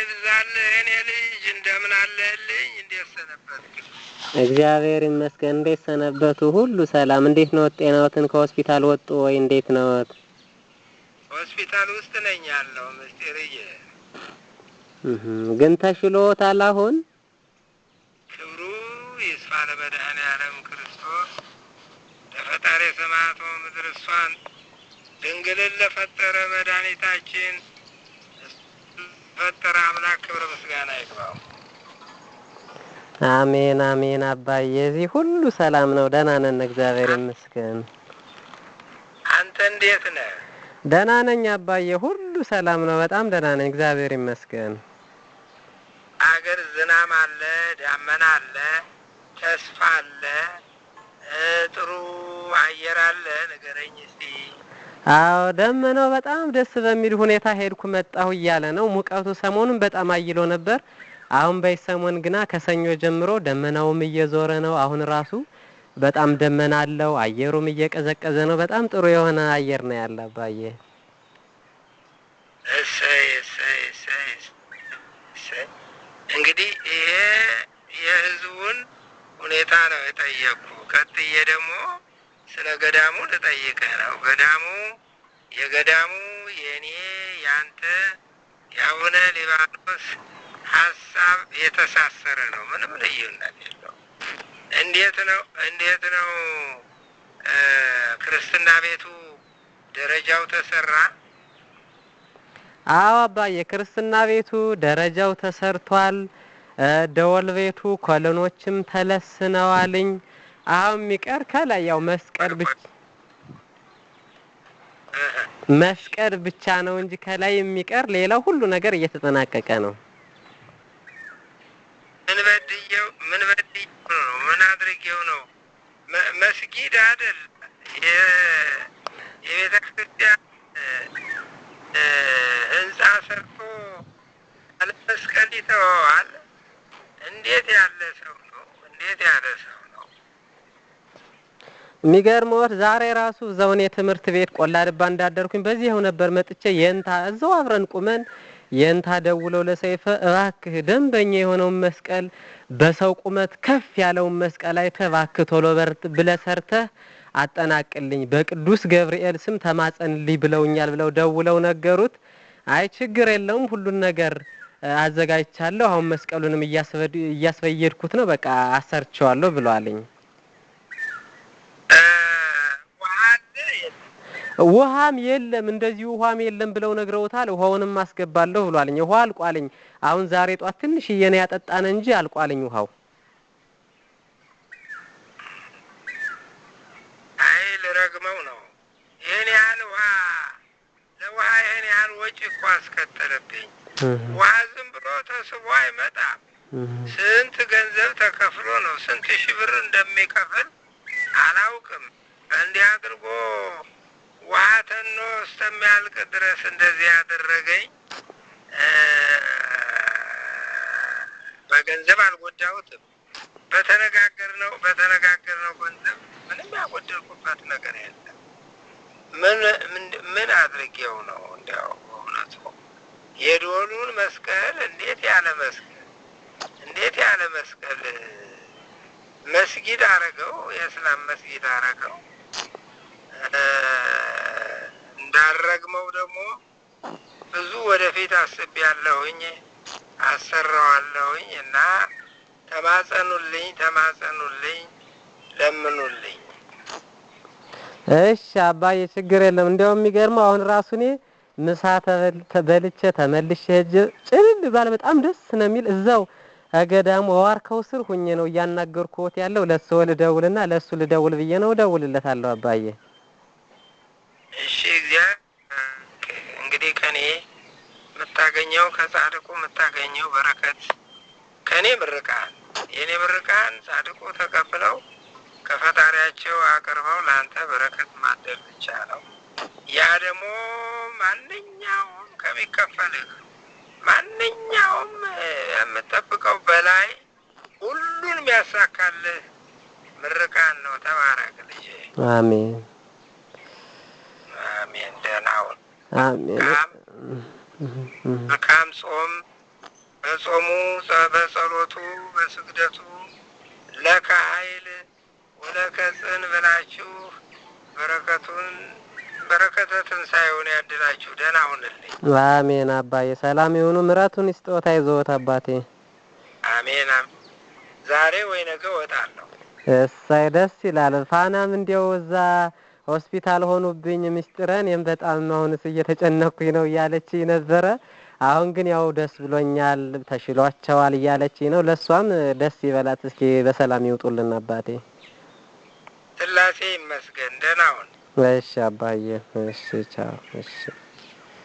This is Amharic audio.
ይብዛልህ የኔ ልጅ፣ እንደምን አለህልኝ? እንዴት ሰነበትክ? እግዚአብሔር ይመስገን። እንዴት ሰነበቱ? ሁሉ ሰላም? እንዴት ነው ጤናዎትን? ከሆስፒታል ወጡ ወይ? እንዴት ነዎት? ሆስፒታል ውስጥ ነኝ ያለው ምስጢርዬ። ግን ተሽሎታል አሁን? ክብሩ ይስፋ ለመድኃኔዓለም ክርስቶስ ለፈጣሪ ሰማያት ወምድር እሷን ድንግልን ለፈጠረ መድኃኒታችን ፈጠረ አምላክ ክብረ ምስጋና ይግባው። አሜን አሜን። አባዬ እዚህ ሁሉ ሰላም ነው፣ ደህና ነን፣ እግዚአብሔር ይመስገን። አንተ እንዴት ነህ? ደህና ነኝ አባዬ፣ ሁሉ ሰላም ነው፣ በጣም ደህና ነኝ፣ እግዚአብሔር ይመስገን። አገር ዝናም አለ፣ ዳመና አለ፣ ተስፋ አለ፣ ጥሩ አየር አለ። ንገረኝ እስቲ። አዎ ደመናው በጣም ደስ በሚል ሁኔታ ሄድኩ መጣሁ እያለ ነው። ሙቀቱ ሰሞኑን በጣም አይሎ ነበር። አሁን በይ ሰሞን ግና ከሰኞ ጀምሮ ደመናውም እየዞረ ነው። አሁን ራሱ በጣም ደመና አለው፣ አየሩም እየቀዘቀዘ ነው። በጣም ጥሩ የሆነ አየር ነው ያለ አባዬ። እሰይ እሰይ እሰይ እሰይ። እንግዲህ ይሄ የህዝቡን ሁኔታ ነው የጠየቅኩ። ቀጥዬ ደግሞ ስለ ገዳሙ ልጠይቅህ ነው። ገዳሙ የገዳሙ የእኔ ያንተ የአቡነ ሊባኖስ ሀሳብ የተሳሰረ ነው። ምንም ልዩነት የለውም። እንዴት ነው እንዴት ነው ክርስትና ቤቱ ደረጃው ተሰራ? አዎ አባዬ ክርስትና ቤቱ ደረጃው ተሰርቷል። ደወል ቤቱ ኮለኖችም ተለስነዋልኝ። አሁን የሚቀር ከላይ ያው መስቀል ብቻ መስቀል ብቻ ነው እንጂ ከላይ የሚቀር ሌላው ሁሉ ነገር እየተጠናቀቀ ነው። ምን በድየው ምን በድየው ነው? ምን አድርጌው ነው? መስጊድ አይደል የቤተ ክርስቲያን ህንጻ ሰርቶ ያለ መስቀል ይተወዋል? እንዴት ያለ ሰው ነው? እንዴት ያለ ሰው ነው? የሚገርመዎት ዛሬ ራሱ እዛው እኔ ትምህርት ቤት ቆላ ድባ እንዳደርኩኝ በዚህው ነበር መጥቼ የንታ እዛው አብረን ቁመን የንታ ደውለው ለሰይፈ እባክህ ደንበኛ የሆነውን መስቀል በሰው ቁመት ከፍ ያለውን መስቀል አይተህ እባክህ ቶሎ ብለህ ሰርተህ አጠናቅልኝ በቅዱስ ገብርኤል ስም ተማጸንልኝ ብለውኛል ብለው ደውለው ነገሩት። አይ ችግር የለውም ሁሉን ነገር አዘጋጅቻለሁ፣ አሁን መስቀሉንም እያስበየድኩት ነው፣ በቃ አሰርቼዋለሁ ብለዋልኝ። ውሃም የለም እንደዚሁ ውሃም የለም ብለው ነግረውታል። ውሃውንም አስገባለሁ ብሏልኝ። ውሃ አልቋልኝ። አሁን ዛሬ ጧት ትንሽዬ ነው ያጠጣን እንጂ አልቋልኝ ውሃው። አይ ልረግመው ነው። ይህን ያህል ውሃ ለውሃ ይህን ያህል ወጪ እኮ አስከተለብኝ። ውሃ ዝም ብሎ ተስቦ አይመጣም። ስንት ገንዘብ ተከፍሎ ነው፣ ስንት ሺህ ብር እንደሚከፍል አላውቅም። እንዲህ አድርጎ ውሃ ተኖ እስከሚያልቅ ድረስ እንደዚህ ያደረገኝ በገንዘብ አልጎዳሁትም። በተነጋገርነው ገንዘብ ምንም ያጎደልኩበት ነገር የለም። ምን ምን አድርጌው ነው? እንዲያው በእውነቱ የደወሉን መስቀል እንዴት ያለ መስቀል እንዴት ያለ መስቀል መስጊድ አረገው፣ የእስላም መስጊድ አረገው። እንዳረግመው ደግሞ ብዙ ወደፊት አስቤያለሁኝ፣ አሰራዋለሁኝ እና ተማጸኑልኝ፣ ተማጸኑልኝ፣ ለምኑልኝ። እሺ አባዬ ችግር የለም። እንዲያውም የሚገርመው አሁን ራሱ እኔ ምሳ በልቼ ተመልሼ ሄጄ ጭልል ባለ በጣም ደስ ነው የሚል እዛው ገዳሙ ዋርካው ስር ሁኜ ነው እያናገርኩት ያለው። ለሱ ልደውልና ለሱ ልደውል ብዬ ነው፣ እደውልለታለሁ አባዬ። እሺ እግዚአብሔር እንግዲህ ከኔ የምታገኘው ከጻድቁ የምታገኘው በረከት ከኔ ምርቃን የኔ ምርቃን ጻድቁ ተቀብለው ከፈጣሪያቸው አቅርበው ለአንተ በረከት ማደል ብቻ ነው። ያ ደግሞ ማንኛውም ከሚከፈልህ ማንኛውም የምጠብቀው በላይ ሁሉን የሚያሳካልህ ምርቃን ነው። ተባረክ ልጄ። አሜን አሜን። ደህና ሁን። አሜን። መልካም ጾም፣ በጾሙ በጸሎቱ በስግደቱ ለከ ኃይል ወለከ ጽን ብላችሁ በረከቱን በረከተ ትንሣኤውን ያድላችሁ። ደህና ሁንልኝ። አሜን አባዬ፣ ሰላም ይሁኑ። ምሕረቱን ይስጥዎት። አይዞዎት አባቴ። አሜን። ዛሬ ወይ ነገ እወጣለሁ። እሰይ ደስ ይላል። ፋናም እንዲያው እዛ ሆስፒታል ሆኑብኝ ምስጢረ፣ እኔም በጣም አሁንስ እየተጨነኩኝ ነው እያለች ነበረ። አሁን ግን ያው ደስ ብሎኛል ተሽሏቸዋል እያለች ነው። ለእሷም ደስ ይበላት። እስኪ በሰላም ይውጡልን አባቴ። ስላሴ ይመስገን። ደህና ሁን። እሺ አባዬ። እሺ ቻው። እሺ።